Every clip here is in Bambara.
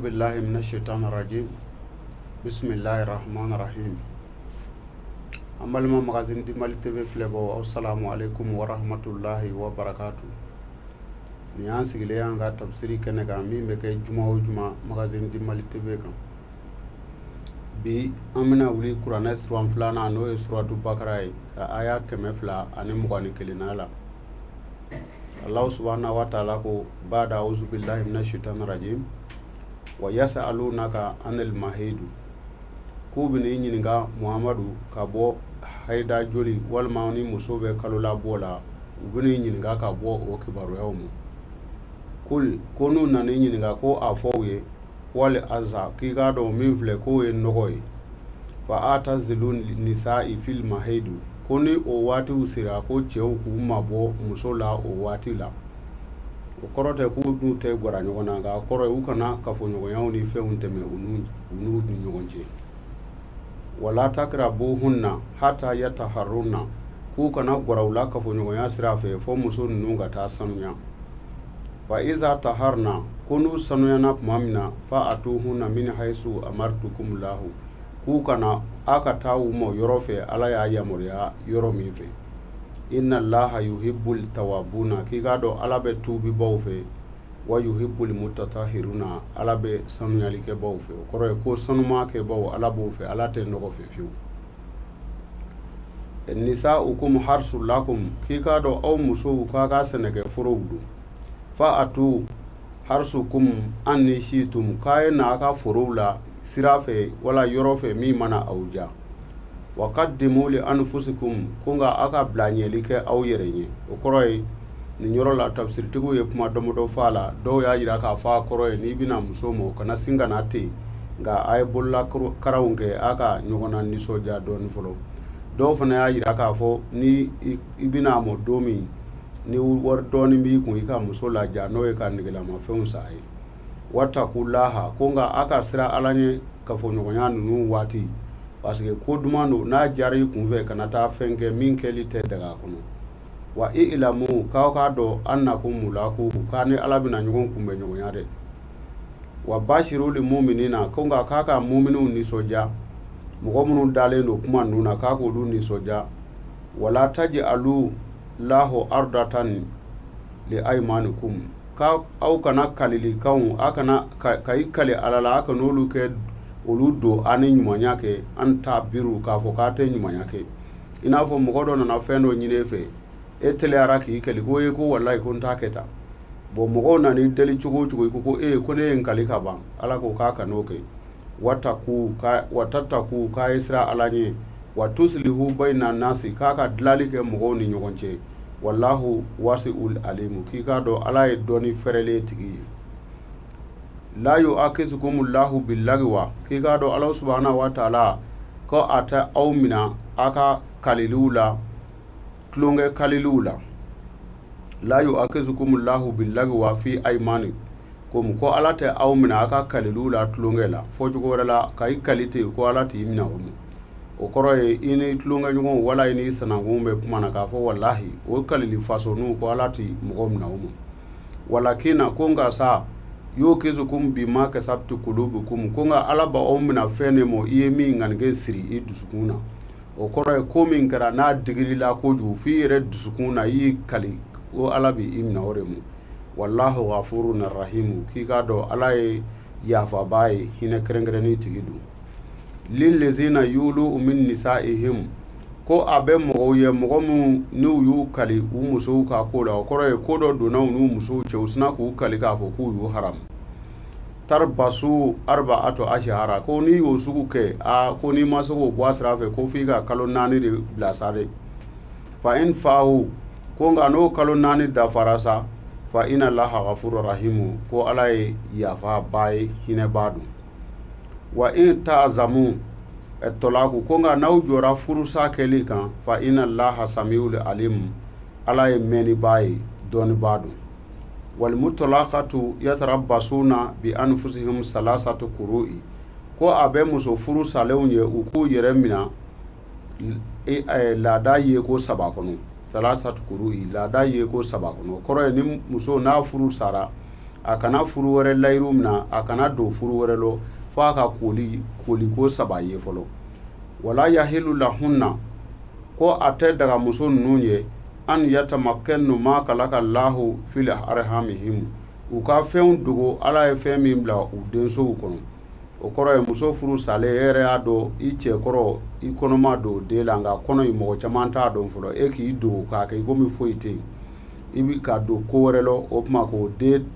billahi minash shaitani rajim bismillahir rahmanir rahim an balima magazine du Mali TV filɛbaw aw salamu aleykum wa rahmatullahi wa barakatuh nin y'an sigilen y'an ka tafsiri kɛnɛ kan min bɛ kɛ juma o juma magazine du Mali TV kan bi an bɛna wuli kuranɛ suran filanan n'o ye suratu bakara ye ka aya 221nan la. Allahu subhanahu wa ta'ala ko ba'da auzu billahi minash shaitani rajim wa yasalunaka anil mahidu k'u bɛn'i ɲininka Muhamadu ka bɔ hayida joli walima ni muso bɛ kalo labɔ la u bɛn'i ɲininka ka bɔ o kibaruyaw ma kul ko n'u nan'i ɲininka ko a fɔ u ye huwal aza k'i k'a dɔn min filɛ k'o ye nɔgɔ ye fa atazilu nisa'i fil mahidu ko ni o waatiw sera ko cɛw k'u mabɔ muso la o waati la o kɔrɔ tɛ k'u n'u tɛ gwara ɲɔgɔn na nka a kɔrɔ ye u kana kafoɲɔgɔnyaw ni fɛnw tɛmɛ u n'u ni ɲɔgɔn cɛ wala takarabuhunna hata yataharuna k'u kana gwara u la kafoɲɔgɔnya sira fɛ fo muso ninnu ka taa sanuya fa iza taharna ko n'u sanuyana tuma min na fa atuhunna min haisu amartukumullahu k'u kana a ka taa u ma yɔrɔ fɛ Ala y'a yamaruya yɔrɔ min fɛ inna allaha yuhibbul tawabuna k'i k'a dɔn Ala bɛ tuubibaw fɛ wa yuhibbul mutatahiruna Ala bɛ sanuyalikɛbaw fɛ o kɔrɔ ye ko sanuma kɛbaw Ala b'o fɛ Ala tɛ nɔgɔ fɛ fiyewu nisaukum harsul lakum k'i k'a dɔn aw musow k'a ka sɛnɛkɛ forow don fa atu harsukum anni shitum k'a ye na a ka forow la sira fɛ wala yɔrɔ fɛ min mana aw diya wa kaddimu li anfusikum ko nka aw ka bila ɲɛli kɛ aw yɛrɛ ɲɛ o kɔrɔ ye nin yɔrɔ la tafsiritigiw ye kuma damadɔ fɔ a la dɔw y'a jira k'a fɔ a kɔrɔ ye n'i bɛna muso ma kana sin ka na ten nka a ye bolola karanw kɛ a ka ɲɔgɔn na nisɔndiya dɔɔnin fɔlɔ dɔw fana y'a jira k'a fɔ ni i bɛna a ma don min ni wari dɔɔnin b'i kun i ka muso ladiya n'o ye ka negelamafɛnw san a ye watakulaha ko nka a ka siran Ala ɲɛ kafoɲɔgɔnya ninnu waati parce que ko duman don n'a diyara i kunfɛ kana taa fɛn kɛ min kɛli tɛ daga kɔnɔ wa ilamu k'aw k'a dɔn annakum mulaku k'a ni Ala bɛna ɲɔgɔn kunbɛn ɲɔgɔnya dɛ wa bashirul muminina ko nka k'a ka muminiw nisɔndiya mɔgɔ minnu dalen don kuma ninnu na k'a k'olu nisɔndiya wala taji'alu lahu ardatan li aymanikum aw kana kalilikanw aw kana ka i kali Ala la aw kana olu kɛ olu don aw ni ɲumanya kɛ an tabiru k'a fɔ k'a tɛ ɲumanya kɛ i n'a fɔ mɔgɔ dɔ nana fɛn dɔ ɲini e fɛ e teliyara k'i kali ko e ko walayi ko n t'a kɛ tan bon mɔgɔw nana i deli cogo o cogo i ko ko e ko ne ye n kali ka ban Ala ko k'a kan'o kɛ wataku k'a ye siran Ala ɲɛ wa tusilihu bayina nasi k'a ka dilali kɛ mɔgɔw ni ɲɔgɔn cɛ walahu wasiul alimu k'i k'a dɔn Ala ye dɔnni fɛrɛlen tigi ye la yuakisukumullahu bilagiwa k'i k'a dɔn Ala subahana wa taala ko a tɛ aw minɛ aw ka kaliliw la tulonkɛ kaliliw la la yuakisukumullahu bilagiwa fi aymanikum ko Ala tɛ aw minɛ aw ka kaliliw la tulonkɛ la fɔ cogo wɛrɛ la ka i kali ten ko Ala t'i minɛ o ma o kɔrɔ ye i ni tulonkɛɲɔgɔn wala i ni sanankun bɛ kuma na k'a fɔ walahi o kalili fasɔnw ko Ala tɛ mɔgɔ minɛ o ma walakina ko nka sa yuakisukum bima kasabati kulubukum ko nka Ala b'aw minɛ fɛn de ma i ye min ŋaniya siri i dusukun na o kɔrɔ ye ko min kɛra n'a digir'i la kojugu f'i yɛrɛ dusukun na i y'i kali ko Ala b'i minɛ o de ma walahu gafurun rahimu k'i k'a dɔn Ala ye yafabaa ye hinɛ kɛrɛnkɛrɛnnen tigi don lilezina yulu min nisaihim ko a bɛ mɔgɔw ye mɔgɔ minnu n'u y'u kali u musow ka ko la o kɔrɔ ye ko dɔ donna u n'u musow cɛ u sina k'u kali k'a fɔ k'u y'u haramu tarabasu arbaatu ashihara ko n'i y'o sugu kɛ aa ko n'i ma se k'o bɔ a sira fɛ ko f'i ka kalo 4 de bila sa dɛ fa in faau ko nka n'o kalo 4 dafara sa fa ina laha gafuru rahimu ko Ala ye yafabaa ye hinɛbaa don wa in taazamu tɔlaku ko nka n'aw jɔra furusa kɛli kan fa ina laha samiul alimu Ala ye mɛnnibaa ye dɔnnibaa don walimutɔlakatu yatarabasuna bi anfusihim salasatu kuru'i ko a bɛ muso furu salenw ye u k'u yɛrɛ minɛ laada ye ko saba kɔnɔ salasatu kuru'i laada ye ko saba kɔnɔ o kɔrɔ ye ni muso n'a furu sara A kana furu wɛrɛ layiru minɛ, a kana don furu wɛrɛ lɔ fo a ka koli koliko saba ye fɔlɔ. Wala yahilu lahunna, ko a tɛ daga muso ninnu ye, an yatamakɛnu ma kalaka lahu fil arhamihim, u ka fɛnw dogo Ala ye fɛn min bila u densow kɔnɔ. O kɔrɔ ye muso furu salen, e yɛrɛ y'a dɔn i cɛ kɔrɔ i kɔnɔma don den la, nka kɔnɔ in mɔgɔ caman t'a dɔn fɔlɔ. E k'i dogo k'a kɛ i komi foyi tɛ yen, i bɛ ka don ko wɛrɛ la, o tuma k'o den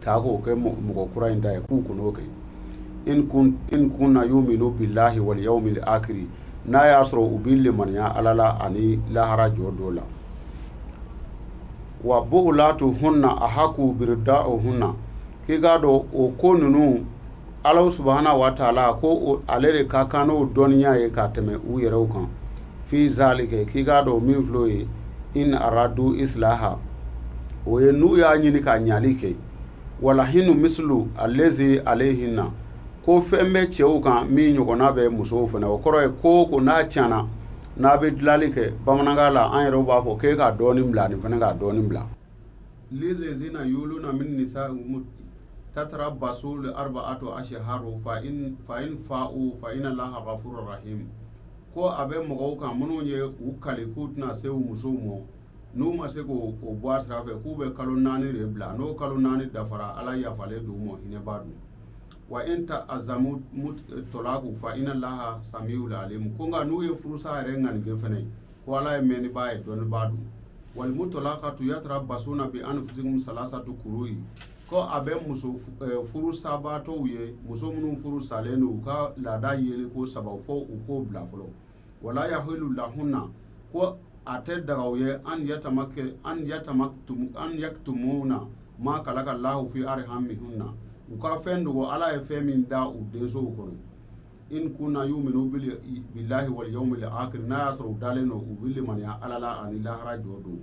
ta k'o kɛ mɔgɔ kura in ta ye, k'u kan'o kɛ. In kunna yuminu billahi wal yawmil akhiri, n'a y'a sɔrɔ u bɛ limaniya Ala la ani lahara jɔ don la. Wa bu'ulatuhunna ahaku biridahunna, k'i k'a dɔn o ko ninnu Ala subahana wa taala ko ale de ka kan n'o dɔnniya ye ka tɛmɛ u yɛrɛw kan. Fi zalika, k'i k'a dɔn min filɛ o ye, in aradu islaha, o ye n'u y'a ɲini ka ɲali kɛ. Walahinu mislu allazi alayhinna, ko fɛn bɛ cɛw kan min ɲɔgɔnna bɛ musow fana. O kɔrɔ ye ko n'a tiɲɛna, n'a bɛ dilali kɛ, bamanankan la an yɛrɛw b'a fɔ k'e ka dɔɔnin bila, nin fana ka dɔɔnin bila. Lilazina yuluna min nisaihim tatarabasu li arba'atu ashharu fa in fa'u fa inna Allaha ghafurur rahim. Ko a bɛ mɔgɔw kan minnu ye u kali k'u tɛna se u musow ma, n'u ma se k'o bɔ a sira fɛ, k'u bɛ kalo 4 de bila. N'o kalo 4 dafara, Ala yafalen don u ma, hinɛba don. Wa in ta'azamu tolaku fa inna Allaha samiul alim. Ko nka n'u ye furusa yɛrɛ ŋanige fana, ko Ala ye mɛnnibaa ye, dɔnnibaa don. Walimutolakatu yatarabasuna bi anfusihim salasatu kuruyi, ko a bɛ muso furu sabaatɔw ye, muso minnu furu salen don, u ka laada yeli ko saba fo u k'o bila fɔlɔ. Wala yahilu lahunna, ko a tɛ daga u ye, an an yaktumuna ma kalaka lahu fi arhamihunna, u ka fɛn dogo Ala ye fɛn min da u densow kɔnɔ. In kunna yuminu billahi wal yawmil akhir, n'a y'a sɔrɔ u dalen don, u bɛ limaniya Ala la ani lahara jɔ don.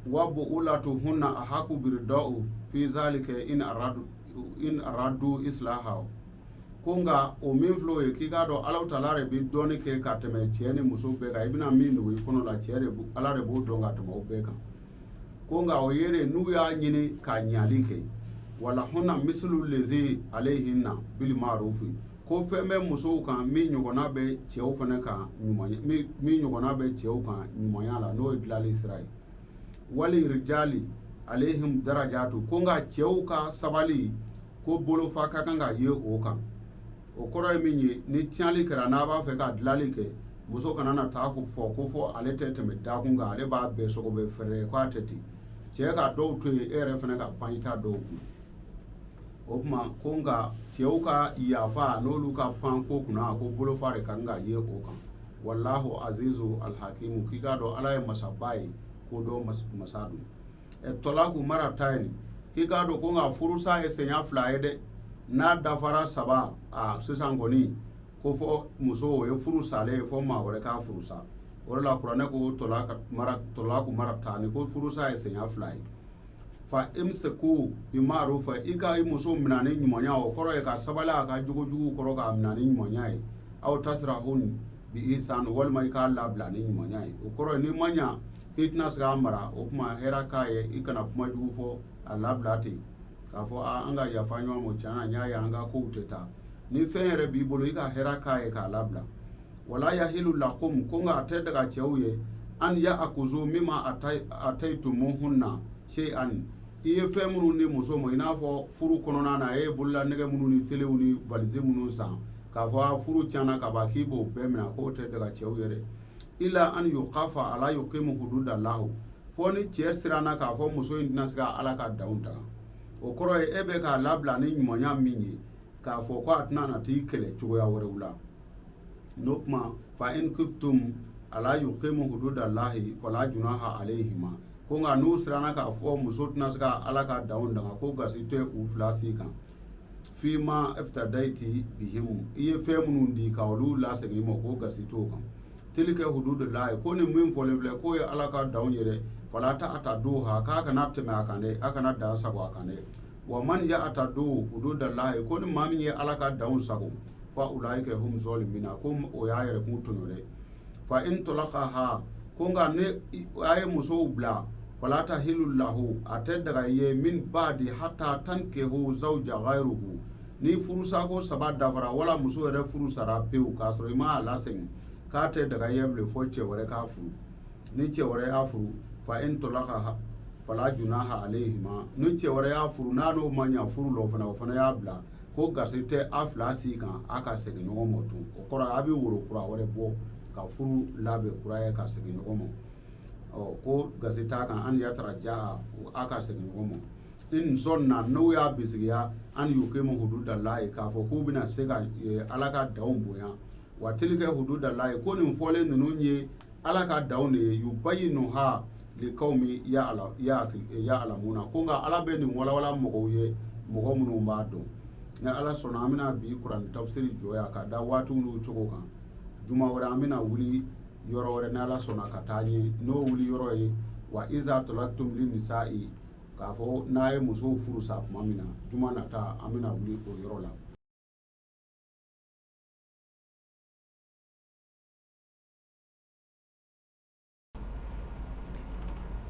Wa bu'ulatuhunna ahaku birida'u fi zalika in aradu islaha. Ko nka o min filɛ o ye, k'i k'a dɔn Alahu taala de bɛ dɔnni kɛ ka tɛmɛ cɛ ni muso bɛɛ kan. I bɛna min dogo i kɔnɔ la, cɛ de Ala de b'o dɔn ka tɛmɛ o bɛɛ kan. Ko nka o ye de n'u y'a ɲini ka ɲali kɛ. Walahunna mislu lezi alayhinna bil ma'rufi, ko fɛn bɛ musow kan min ɲɔgɔnna bɛ cɛw fana kan ɲuman, min ɲɔgɔnna bɛ cɛw kan ɲumanya la, n'o ye dilali sira ye. Wali rijali alayhim darajatu, ko nka cɛw ka sabali ko bolofa ka kan ka ye o kan. O kɔrɔ ye min ye, ni tiɲɛli kɛra, n'a b'a fɛ ka dilali kɛ, muso kana na taa ko fɔ ko fɔ ale tɛ tɛmɛ dakun kan, ale b'a bɛɛ sɔgɔbɛ fɛrɛ, k'a tɛ ten. Cɛ ka dɔw to yen, e yɛrɛ fana ka pan i ta dɔw kun. O tuma ko nka cɛw ka yafa n'olu ka pan ko kunna, ko bolofa de ka kan ka ye o kan. Walahu azizu alhakimu, k'i k'a dɔn Ala ye masaba ye, ko dɔn masa don. Ɛ tɔlaku maratayini, k'i k'a dɔn ko nka furusa ye siɲɛ 2 ye dɛ. N'a dafara saba, a sisan kɔni ko fɔ muso o ye furu salen ye, fɔ maa wɛrɛ k'a furu sa. O de la kuranɛ ko tɔlaku maratani, ko furusa ye siɲɛ 2 ye. Fa imsiku bi ma'rufa, i ka i muso minɛ ni ɲumanya, o kɔrɔ ye ka sabali a ka jogo jugu kɔrɔ k'a minɛ ni ɲumanya ye. Aw tasirahun bi ihsan, walima i k'a labila ni ɲumanya ye. O kɔrɔ ye n'i ma ɲa k'i tɛna se k'a mara, o tuma hɛrɛ k'a ye, i kana kuma jugu fɔ, a labila ten k'a fɔ an ka yafa ɲɔgɔn ma, tiɲɛ na n y'a ye an ka kow tɛ taa. Ni fɛn yɛrɛ b'i bolo, i ka hɛrɛ k'a ye k'a labila. Wala yahilu lakum, ko nka a tɛ daga cɛw ye, an ya'kuzu mimma ataytumuhunna shay'an, i ye fɛn minnu di muso ma, i n'a fɔ furu kɔnɔna na e ye bolola nɛgɛ minnu ni telew ni valise minnu san, k'a fɔ a furu tiɲɛna ka ban k'i b'o bɛɛ minɛ, k'o tɛ daga cɛw yɛrɛ. Illa an yukafa ala yuqimu hududalahu, fo ni cɛ siranna k'a fɔ muso in tɛna se ka Ala ka danw daga. O kɔrɔ ye e bɛ k'a labila ni ɲumanya min ye, k'a fɔ ko a tɛna na t'i kɛlɛ cogoya wɛrɛw la. N'o tuma fa in kiftum ala yuqimu hududallahi fala junaha alayhima, ko nka n'u siranna k'a fɔ muso tɛna se ka Ala ka danw daga, ko gasi tɛ u fila si kan. Fima iftadaiti bihim, i ye fɛn minnu di ka olu lasegin i ma, ko gasi t'o kan. Tilka hududullahi, ko ni min fɔlen filɛ k'o ye Ala ka danw ye dɛ, fala ta'taduha, k'a kana tɛmɛ a kan dɛ, a kana dan sago a kan dɛ. Wa man ya'tadu hududallahi, ko ni maa min ye Ala ka danw sago, fa ulaika hum zalimina, ko o y'a yɛrɛ kun tɔɲɔ dɛ. Fa in talaqaha, ko nka ni a ye musow bila Fala tahilu lahu, a tɛ daga i ye, min ba'di hatta tankihu zawja ghayruhu, ni furusako saba dafara wala muso yɛrɛ furu sara pewu k'a sɔrɔ i ma a lasegin, k'a tɛ daga i ye bilen fo cɛ wɛrɛ k'a furu. Ni cɛ wɛrɛ y'a furu, fa in talaka fala junaha alayhima, ni cɛ wɛrɛ y'a furu n'a n'o ma ɲa furu la, o fana o fana y'a bila, ko gasi tɛ a fila si kan a ka segin ɲɔgɔn ma tun. O kɔrɔ a bɛ woro kura wɛrɛ bɔ ka furu labɛn kura ye ka segin ɲɔgɔn ma. Ɔ ko gasi t'a kan an yataraja a ka segin ɲɔgɔn ma. In zɔnna, n'u y'a bisigiya, an yukimu hududallahi, k'a fɔ k'u bɛna se ka Ala ka danw bonya. Wa tilka hududallahi, ko nin fɔlen ninnu ye Ala ka danw de ye, yubayinuha likawmi ya'lamuna, ko nka Ala bɛ nin walawala mɔgɔw ye, mɔgɔ minnu b'a dɔn. Ni Ala sɔnna, an bɛna bi kuranɛ tafsiri jɔ yan ka da waatiw n'u cogo kan. Juma wɛrɛ an bɛna wuli yɔrɔ wɛrɛ ni Ala sɔnna ka taa ɲɛ, n'o wuli yɔrɔ ye wa iza talaktum nisa'i, k'a fɔ n'a ye musow furu sa tuma min na. Juma nata an bɛna wuli o yɔrɔ la.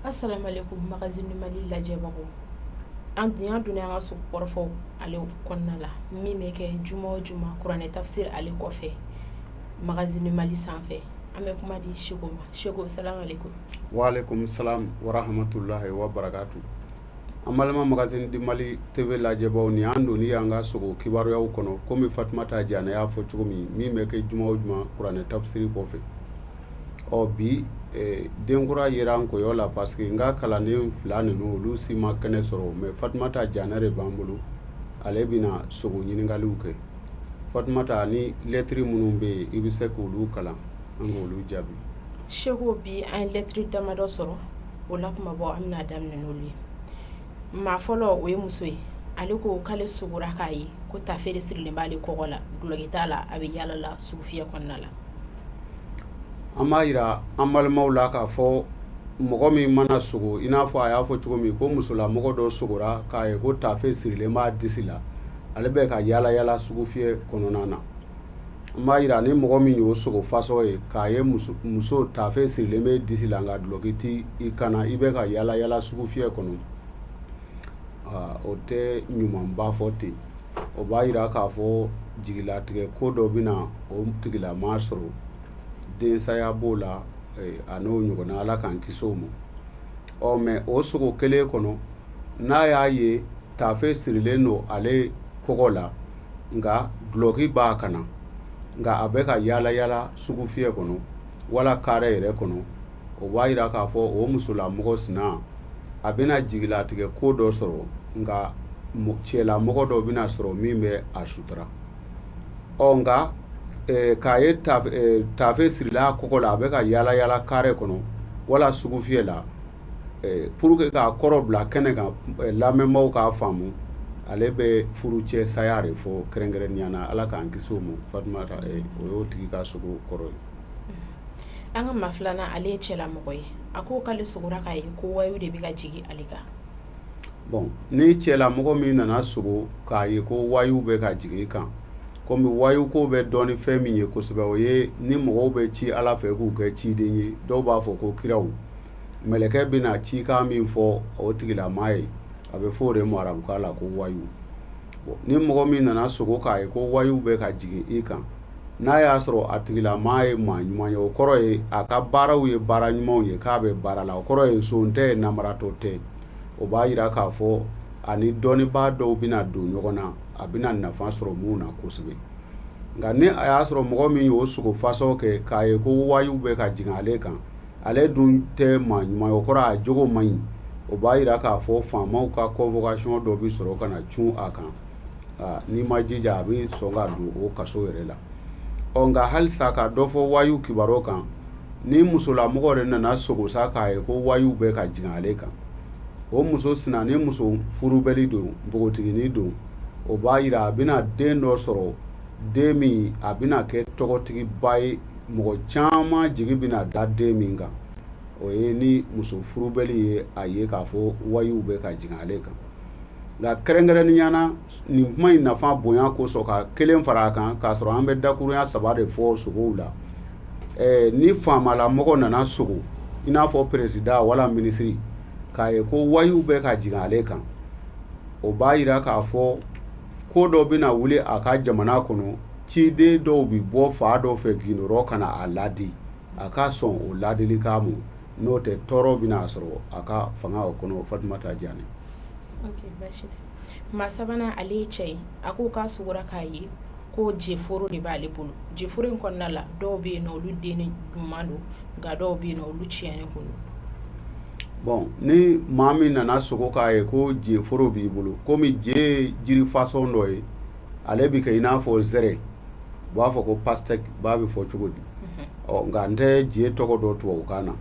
Asalaamaaleykum Magazine du Mali lajɛbagaw, an dun y'an donna an ka sogo kɔrɔfɔw ale kɔnɔna la, min bɛ kɛ juma o juma kuranɛ tafsir ale kɔfɛ Magazine du Mali sanfɛ. An bɛ kuma di Seko ma. Seko, salaamaaleykum. Waaleykum salam wa rahmatulahi wa barakatu. An balima Magazine du Mali TV lajɛbaw, nin y'an donni y'an ka sogo kibaruyaw kɔnɔ, komi Fatumata Janɛ y'a fɔ cogo min, min bɛ kɛ juma o juma kuranɛ tafsiri kɔfɛ. Ɔ bi denkura yera an kɔyɔ la parce que n ka kalanden fila ninnu, olu si ma kɛnɛ sɔrɔ, mais Fatumata Janɛ de b'an bolo, ale bɛna sogo ɲininkaliw kɛ. Fatumata, ni lɛtiri minnu bɛ yen, i bɛ se k'olu kalan, an k'olu jaabi. Seko, bi an ye lɛtiri damadɔ sɔrɔ, o la kumabɔ an bɛna daminɛ n'olu ye. Maa fɔlɔ, o ye muso ye. Ale ko k'ale sogora k'a ye ko tafe de sirilen b'ale kɔgɔ la, dulɔki t'a la, a bɛ yaala la sugufiyɛ kɔnɔna la. An b'a jira an balimaw la k'a fɔ mɔgɔ min mana sogo, i n'a fɔ a y'a fɔ cogo min ko musolamɔgɔ dɔ sogora k'a ye ko tafe sirilen b'a disi la, ale bɛ ka yaala yaala sugufiyɛ kɔnɔna na. An b'a jira ni mɔgɔ min y'o sogo fasɔn ye k'a ye muso tafe sirilen bɛ disi la, nka dulɔki tɛ i kan na, i bɛ ka yaala yaala sugufiyɛ kɔnɔ, o tɛ ɲumanba fɔ ten. O b'a jira k'a fɔ jigilatigɛ ko dɔ bɛna o tigilamaa sɔrɔ, densaya b'o la, a n'o ɲɔgɔnna, Ala k'an kisi o ma. Ɔ mais o sogo kelen kɔnɔ, n'a y'a ye tafe sirilen don ale kɔgɔ la, nka dulɔki b'a kan na, nka a bɛ ka yaala yaala sugufiyɛ kɔnɔ wala kare yɛrɛ kɔnɔ, o b'a jira k'a fɔ o musolamɔgɔ sina a bɛna jigilatigɛ ko dɔ sɔrɔ, nka cɛlamɔgɔ dɔ bɛna sɔrɔ min bɛ a sutura. Ɔ nka k'a ye tafe sirila a kɔgɔ la, a bɛ ka yaala yaala kare kɔnɔ wala sugufiyɛ la, pour que k'a kɔrɔ bila kɛnɛ kan, lamɛnbaaw k'a faamu, ale bɛ furucɛ saya de fɔ kɛrɛnkɛrɛnnenya na. Ala k'an kisi o ma. Fatumata, o y'o tigi ka sogo kɔrɔ ye. An ka maa filanan, ale ye cɛlamɔgɔ ye. A ko k'ale sogora k'a ye ko wayu de bɛ ka jigin ale kan. Bon, ni cɛlamɔgɔ min nana sogo k'a ye ko wayu bɛ ka jigin i kan, komi wayu ko bɛ dɔn ni fɛn min ye kosɛbɛ, o ye ni mɔgɔw bɛ ci Ala fɛ k'u kɛ ciden ye, dɔw b'a fɔ ko kiraw, mɛlɛkɛ bɛna cikan min fɔ o tigilamaa ye, a bɛ fɔ o de ma arabukan la ko wayu. Bon, ni mɔgɔ min nana sogo k'a ye ko wayu bɛ ka jigin i kan, n'a y'a sɔrɔ a tigilamaa ye maa ɲuman ye, o kɔrɔ ye a ka baaraw ye baara ɲumanw ye, k'a bɛ baara la, o kɔrɔ ye son tɛ, namaratɔ tɛ, o b'a jira k'a fɔ a ni dɔnnibaa dɔw bɛna don ɲɔgɔn na, a bɛna nafa sɔrɔ mun na kosɛbɛ. Nka ni a y'a sɔrɔ mɔgɔ min y'o sogo fasɔn kɛ k'a ye ko wayu bɛ ka jigin ale kan, ale dun tɛ maa ɲuman ye, o kɔrɔ a jogo man ɲi, o b'a jira k'a fɔ faamaw ka convocation dɔ bɛ sɔrɔ ka na cun a kan. N'i ma jija, a bɛ sɔn ka don o kaso yɛrɛ la. Ɔ nka halisa ka dɔ fɔ wayu kibaru kan, ni musolamɔgɔ de nana sogo sa k'a ye ko wayu bɛ ka jigin ale kan, o muso sina ni muso furubali don, npogotiginin don, o b'a jira a bɛna den dɔ sɔrɔ, den min a bɛna kɛ tɔgɔtigiba ye, mɔgɔ caman jigi bɛna da den min kan. O ye ni muso furubali ye a ye k'a fɔ wayu bɛ ka jigin ale kan. Nka kɛrɛnkɛrɛnnenya na, nin kuma in nafa bonya kosɔn, ka kelen fara a kan, k'a sɔrɔ an bɛ dakurunya saba de fɔ sogow la. Ni faamalamɔgɔ nana sogo, i n'a fɔ président wala minisiri, k'a ye ko wayu bɛ ka jigin ale kan, o b'a yira k'a fɔ ko dɔ bɛna wuli a ka jamana kɔnɔ. Ciden dɔw bɛ bɔ fa dɔ fɛ gindo rɔ ka na a ladi, a ka sɔn o ladilikan ma, n'o tɛ tɔɔrɔ bɛna a sɔrɔ a ka fanga o kɔnɔ. Fatumata Janɛ. Ok, baasi tɛ. Maa sabanan, ale ye cɛ ye. A ko k'a sugora k'a ye ko jeforo de b'ale bolo. Jeforo in kɔnɔna la, dɔw bɛ yen nɔ, olu den ɲuman don, nka dɔw bɛ yen nɔ, olu tiɲɛnen kun don. Bon, ni maa min nana sogo k'a ye ko jeforo b'i bolo, komi je ye jiri façon dɔ ye, ale bɛ kɛ i n'a fɔ zɛrɛ, u b'a fɔ ko pastèque b'a bɛ fɔ cogo di? Ɔ, nka n tɛ je tɔgɔ dɔn tubabukan na.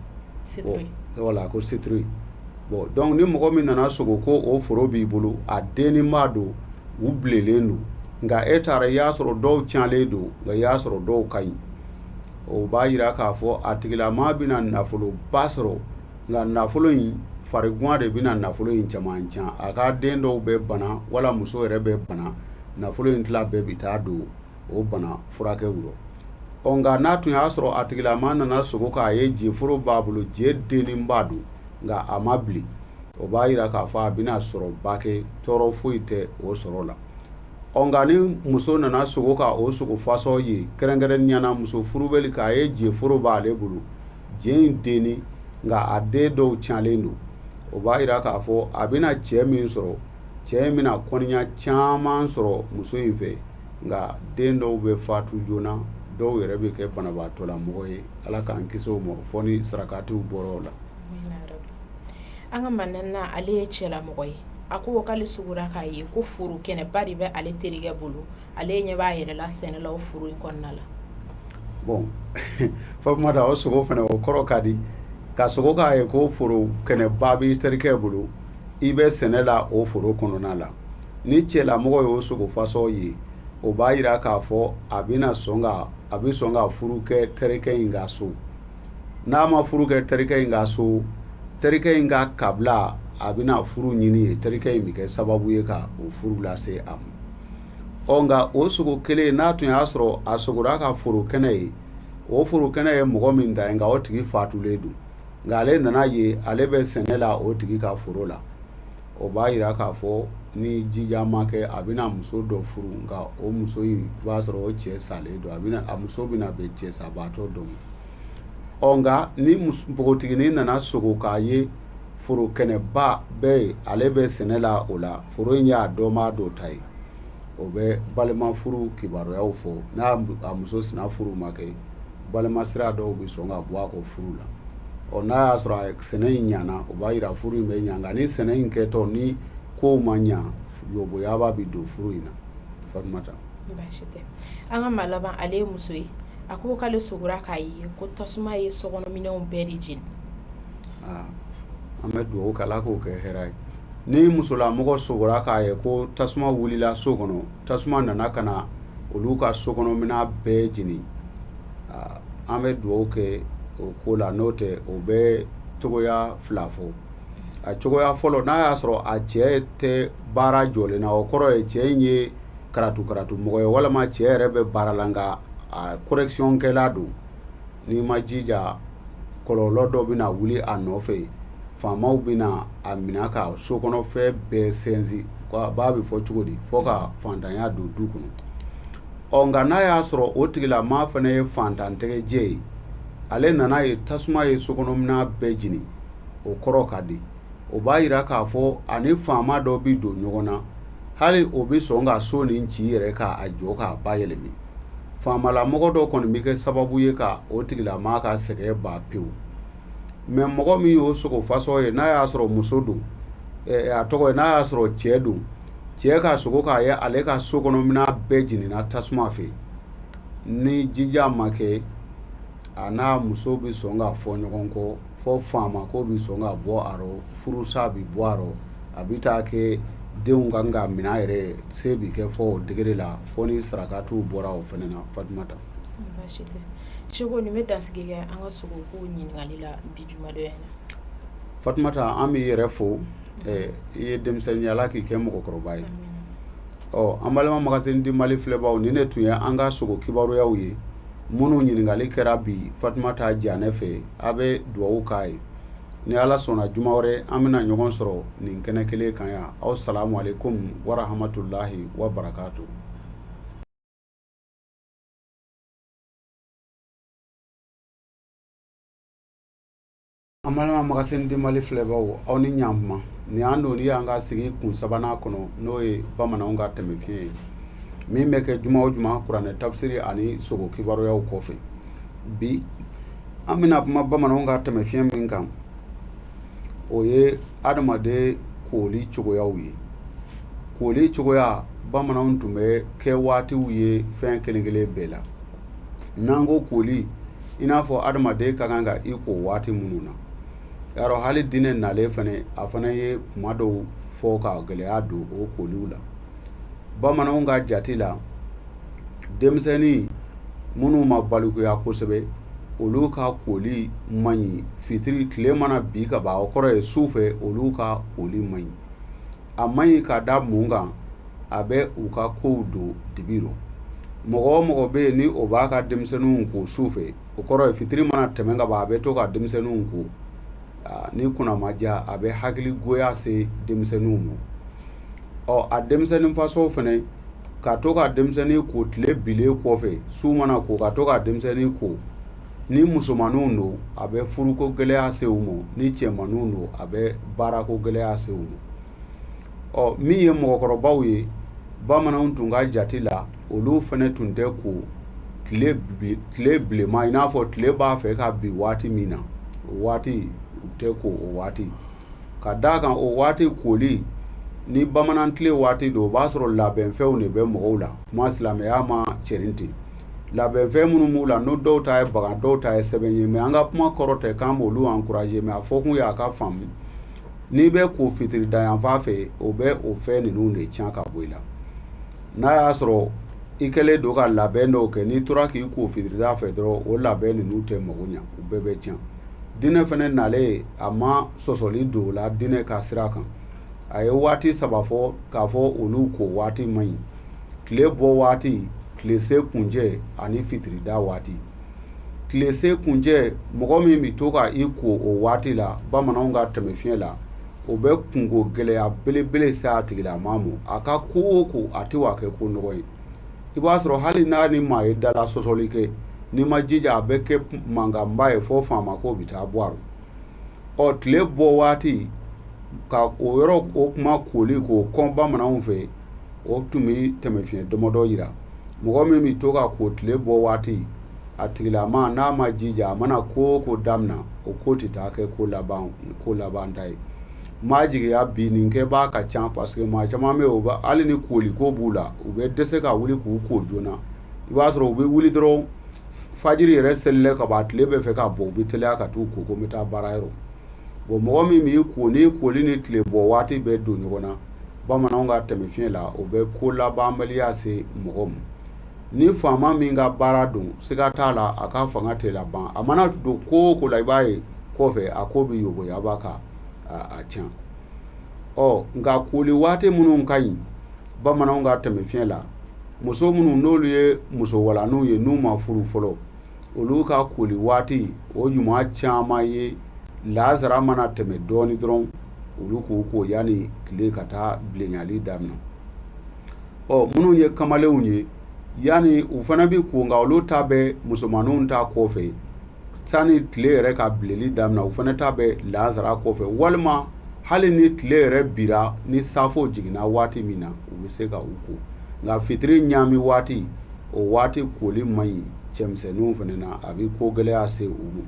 Voilà, ko citrouille. Bon, donc ni mɔgɔ min nana sogo ko o foro b'i bolo, a denninba don, u bilenlen don, nka e taara i y'a sɔrɔ dɔw tiɲɛlen don, nka i y'a sɔrɔ dɔw ka ɲi, o b'a yira k'a fɔ a tigilamaa bɛna nafoloba sɔrɔ, nka nafolo in fariguan de bɛna nafolo in caman tiɲɛ. A ka den dɔw bɛ bana wala muso yɛrɛ bɛ bana, nafolo in tila bɛɛ bɛ taa don o bana furakɛ rɔ. Ɔ, nka n'a tun y'a sɔrɔ a tigilamaa nana sogo k'a ye jeforo b'a bolo, je denninba don, nka a ma bilen, o b'a yira k'a fɔ a bɛna sɔrɔba kɛ, tɔɔrɔ foyi tɛ o sɔrɔ la. Ɔ, nka ni muso nana sogo ka o sogo façon ye, kɛrɛnkɛrɛnnenya na muso furubali, k'a ye jeforo b'ale bolo, je in denni, nka a den dɔw tiɲɛlen don, o b'a yira k'a fɔ a bɛna cɛ min sɔrɔ, cɛ in bɛna kɔniya caman sɔrɔ muso in fɛ, nka den dɔw bɛ fatu joona, dɔw yɛrɛ bɛ kɛ banabaatɔlamɔgɔ ye. Ala k'an kisi o ma, fɔ ni sarakatiw bɔra o la. An ka maa naaninan, ale ye cɛlamɔgɔ ye. A ko k'ale sugora k'a ye ko foro kɛnɛba de bɛ ale terikɛ bolo, ale ɲɛ b'a yɛrɛ la sɛnɛ la o foro in kɔnɔna la. Bon, Fatumata, o sogo fana o kɔrɔ ka di. Ka sogo k'a ye ko foro kɛnɛba b'i terikɛ bolo, i bɛ sɛnɛ la o foro kɔnɔna la, ni cɛlamɔgɔ ye o sogo façon ye, o b'a yira k'a fɔ a bɛna sɔn ka a bɛ sɔn ka furu kɛ terikɛ in ka so. N'a ma furu kɛ terikɛ in ka so, terikɛ in ka kabila a bɛna furu ɲini ye, terikɛ in bɛ kɛ sababu ye ka o furu lase a ma. Ɔ, nka o sogo kelen, n'a tun y'a sɔrɔ a sogora ka foro kɛnɛ ye, o foro kɛnɛ ye mɔgɔ min ta ye, nka o tigi fatulen don, nka ale nana ye ale bɛ sɛnɛ la o tigi ka foro la, o b'a yira k'a fɔ ni jija ma kɛ, a bɛna muso dɔ furu, nka o muso in b'a sɔrɔ o cɛ salen don, a bɛna a muso bɛna bɛn cɛ sabaatɔ dɔ ma. Ɔ, nka ni npogotiginin nana sogo k'a ye foro kɛnɛba bɛɛ ye, ale bɛ sɛnɛ la o la, foro in y'a dɔnbaa dɔ ta ye, o bɛ balima furu kibaruyaw fɔ. N'a a muso sina furu ma kɛ, balima sira dɔw bɛ sɔn ka bɔ a kɔ furu la. Ɔ, n'a y'a sɔrɔ a sɛnɛ in ɲana, o b'a yira furu in bɛ ɲa, nka ni sɛnɛ in kɛtɔ ni kow ma ɲa, yoboyaba bɛ don furu in na. Fatumata. Baasi tɛ. An ka maa laban, ale ye muso ye. A ko k'ale sogora k'a ye ko tasuma ye sokɔnɔminɛnw bɛɛ de jeni. Aa, an bɛ dugawu kɛ, Ala k'o kɛ hɛrɛ ye. Ni musolamɔgɔ sogora k'a ye ko tasuma wulila so kɔnɔ, tasuma nana ka na olu ka sokɔnɔminɛn bɛɛ jeni, an bɛ dugawu kɛ o ko la. N'o tɛ, o bɛ cogoya fila fɔ. A cogoya fɔlɔ, n'a y'a sɔrɔ a cɛ tɛ baara jɔlen na, o kɔrɔ ye cɛ in ye karatu karatu mɔgɔ ye, walama cɛ yɛrɛ bɛ baara la nka a correction kɛla don, n'i ma jija, kɔlɔlɔ dɔ bɛna wuli a nɔfɛ. Faamaw bɛna a minɛ ka sokɔnɔfɛn bɛɛ sɛnsin, b'a bɛ fɔ cogo di, fo ka fantanya don du kɔnɔ. Ɔ, nka n'a y'a sɔrɔ o tigilamaa fana ye fantantɛgɛjɛ ye, ale nana ye tasuma ye sokɔnɔminɛn bɛɛ jeni, o kɔrɔ ka di. O b'a yira k'a fɔ ani faama dɔ bɛ don ɲɔgɔn na, hali o bɛ sɔn ka so nin ci yɛrɛ k'a jɔ k'a bayɛlɛma. Faamalamɔgɔ dɔ kɔni bɛ kɛ sababu ye ka o tigilamaa ka sɛgɛn ban pewu. Mais mɔgɔ min y'o sogo façon ye, n'a y'a sɔrɔ muso don, a tɔgɔ ye, n'a y'a sɔrɔ cɛ don, cɛ ka sogo k'a ye ale ka sokɔnɔminɛn bɛɛ jenina tasuma fɛ, ni jija ma kɛ, a n'a muso bɛ sɔn ka fɔ ɲɔgɔn kɔ, fo faama ko bɛ sɔn ka bɔ a rɔ, furusa bɛ bɔ a rɔ, a bɛ taa kɛ denw kan ka minɛ yɛrɛ se bɛ kɛ fɔ o degré la, fo ni sarakatiw bɔra o fana na. Fatumata. Baasi tɛ, Seko. Nin bɛ dansigi kɛ an ka sogoko ɲininkali la bi jumadon in na. Fatumata, an b'i yɛrɛ fo. I ye denmisɛnnin, Ala k'i kɛ mɔgɔkɔrɔba ye. Ɔ, an balima Magazine du Mali filɛbaw, nin de tun ye an ka sogo kibaruyaw ye minnu ɲininkali kɛra bi Fatumata Janɛ fɛ. A bɛ dugawu k'a ye. Ni Ala sɔnna juma wɛrɛ an bɛna ɲɔgɔn sɔrɔ nin kɛnɛ kelen kan yan. Aw salamu aleykum warahamatulahi wa barakatu. An balima Magazine du Mali filɛbaw, aw ni ɲantuma. Nin y'an donni y'an ka sigi kun sabanan kɔnɔ, n'o ye bamananw ka tɛmɛfiɲɛ ye, min bɛ kɛ juma o juma kuranɛ tafsiri ani sogo kibaruyaw kɔfɛ. Bi an bɛna kuma bamananw ka tɛmɛfiɲɛ min kan, o ye adamaden koli cogoyaw ye. Koli cogoya, bamananw tun bɛ kɛ waatiw ye fɛn kelen kelen bɛɛ la. N'an ko koli, i n'a fɔ adamaden ka kan ka i ko waati minnu na, yarɔ hali diinɛ nalen fana, a fana ye kuma dɔw fɔ ka gɛlɛya don o koliw la. Bamananw ka jate la, denmisɛnnin minnu ma balikuya kosɛbɛ, olu ka koli man ɲi. Fitiri tile mana bin ka ban, o kɔrɔ ye su fɛ, olu ka koli man ɲi. A man ɲi ka da mun kan? A bɛ u ka kow don dibi rɔ. Mɔgɔ o mɔgɔ bɛ yen ni o b'a ka denmisɛnninw ko su fɛ, o kɔrɔ ye fitiri mana tɛmɛ ka ban, a bɛ to ka denmisɛnninw ko. Ni kunna ma diya, a bɛ hakili goya se denmisɛnninw ma. Ɔ a denmisɛnnin faso fana, ka to ka denmisɛnnin ko tile bilen kɔfɛ, su mana ko, ka to ka denmisɛnnin ko, ni musomanninw don, a bɛ furuko gɛlɛya se u ma, ni cɛmanninw don, a bɛ baarako gɛlɛya se u ma. Ɔ min ye mɔgɔkɔrɔbaw ye, bamananw tun ka jate la, olu fana tun tɛ ko tile bilenma, i n'a fɔ tile b'a fɛ ka bin waati min na, o waati u tɛ ko o waati, ka d'a kan o waati koli, ni bamanan tile waati don, o b'a sɔrɔ labɛnfɛnw de bɛ mɔgɔw la. Kuma silamɛya ma cɛrin ten, labɛnfɛn minnu b'u la, n'o dɔw ta ye bagan, dɔw ta ye sɛbɛn ye. Mais an ka kuma kɔrɔ tɛ k'an b'olu encourager, mais a fɔkun ye a ka faamu, n'i bɛ ko fitiri dayanfan fɛ, o bɛ o fɛn ninnu de tiɲɛ ka bɔ i la. N'a y'a sɔrɔ i kɛlen don ka labɛn dɔw kɛ, n'i tora k'i ko fitirida fɛ dɔrɔn, o labɛn ninnu tɛ mago ɲɛ, u bɛɛ bɛ tiɲɛ. Diinɛ fana nalen, a ma sɔsɔli don o la. Diinɛ ka sira kan, a ye waati saba fɔ k'a fɔ olu ko waati man ɲi: tile bɔ waati, tile se kuncɛ ani fitirida waati. Tile se kuncɛ, mɔgɔ min bɛ to ka i ko o waati la, bamananw ka tɛmɛfiɲɛ la, o bɛ kunko gɛlɛya belebele se a tigilamaa ma. A ka ko o ko, a tɛ wa kɛ ko nɔgɔ ye. I b'a sɔrɔ hali n'a ni maa ye dala sɔsɔli kɛ, n'i ma jija, a bɛ kɛ mankanba ye fo faama ko bɛ taa bɔ a rɔ. Ɔ tile bɔ waati, ka o yɔrɔ o kuma koli k'o kɔn bamananw fɛ, o tun bɛ tɛmɛfiɲɛ damadɔ jira. Mɔgɔ min bɛ to ka ko tile bɔ waati, a tigilamaa n'a ma jija, a mana ko o ko daminɛ, o ko tɛ taa kɛ ko laban ta ye. Maa jigiya bi nin kɛbaa ka ca, parce que maa caman bɛ yen, hali ni koli ko b'u la, u bɛ dɛsɛ ka wuli k'u ko joona. I b'a sɔrɔ u bɛ wuli dɔrɔn, fajiri yɛrɛ selilen ka ban, tile bɛ fɛ ka bɔ, u bɛ teliya ka t'u ko ko n bɛ taa baara yɔrɔ. Bon, mɔgɔ min b'i ko, ni koli ni tile bɔ waati bɛ don ɲɔgɔn na, bamananw ka tɛmɛfiɲɛ la, o bɛ ko labanbaliya se mɔgɔ ma. Ni faama min ka baara don, siga t'a la, a ka fanga tɛ laban. A mana don ko o ko la, i b'a ye kɔfɛ a ko bɛ yoboyaba ka a tiɲɛ. Ɔ nka koli waati minnu ka ɲi bamananw ka tɛmɛfiɲɛ la, muso minnu n'olu ye muso walaninw ye, n'u ma furu fɔlɔ, olu ka koli waati o ɲuman caman ye lansara mana tɛmɛ dɔɔnin dɔrɔn, olu k'u ko yanni tile ka taa bilenyali daminɛ. Ɔ minnu ye kamalenw ye, yanni u fana bɛ ko, nka olu ta bɛ musomanninw ta kɔfɛ, sani tile yɛrɛ ka bilenni daminɛ, u fana ta bɛ lansara kɔfɛ, walima hali ni tile yɛrɛ bira, ni safo jiginna waati min na, u bɛ se ka u ko. Nka fitiri ɲaami waati, o waati koli man ɲi cɛmisɛnninw fana na, a bɛ ko gɛlɛya se u ma.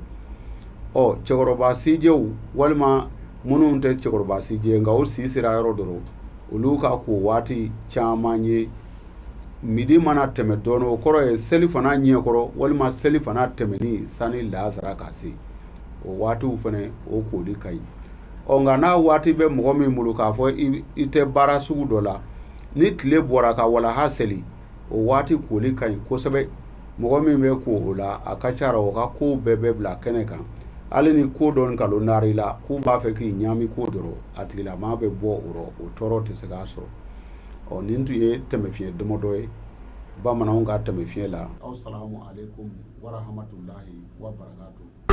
Ɔ cɛkɔrɔba sijɛw, walima minnu tɛ cɛkɔrɔba sijɛ nka u si sera yɔrɔ dɔrɔn, olu ka ko waati caman ye midi mana tɛmɛ dɔɔnin, o kɔrɔ ye selifana ɲɛkɔrɔ, walima selifana tɛmɛni sani lansara ka se, o waatiw fana o koli ka ɲi. Ɔ nka n'a waati bɛ mɔgɔ min bolo k'a fɔ i tɛ baara sugu dɔ la, ni tile bɔra ka walaha seli, o waati koli ka ɲi kosɛbɛ. Mɔgɔ min bɛ ko o la, a ka ca la o ka kow bɛɛ bɛ bila kɛnɛ kan. Hali ni ko dɔ nkalon naari la k'u b'a fɛ k'i ɲaami ko dɔrɔn, a tigilamaa bɛ bɔ o rɔ, o tɔɔrɔ tɛ se k'a sɔrɔ. Ɔ nin tun ye tɛmɛfiɲɛ damadɔ ye bamananw ka tɛmɛfiɲɛ la. Aw salamu aleykum warahamatulahi wa barakatu.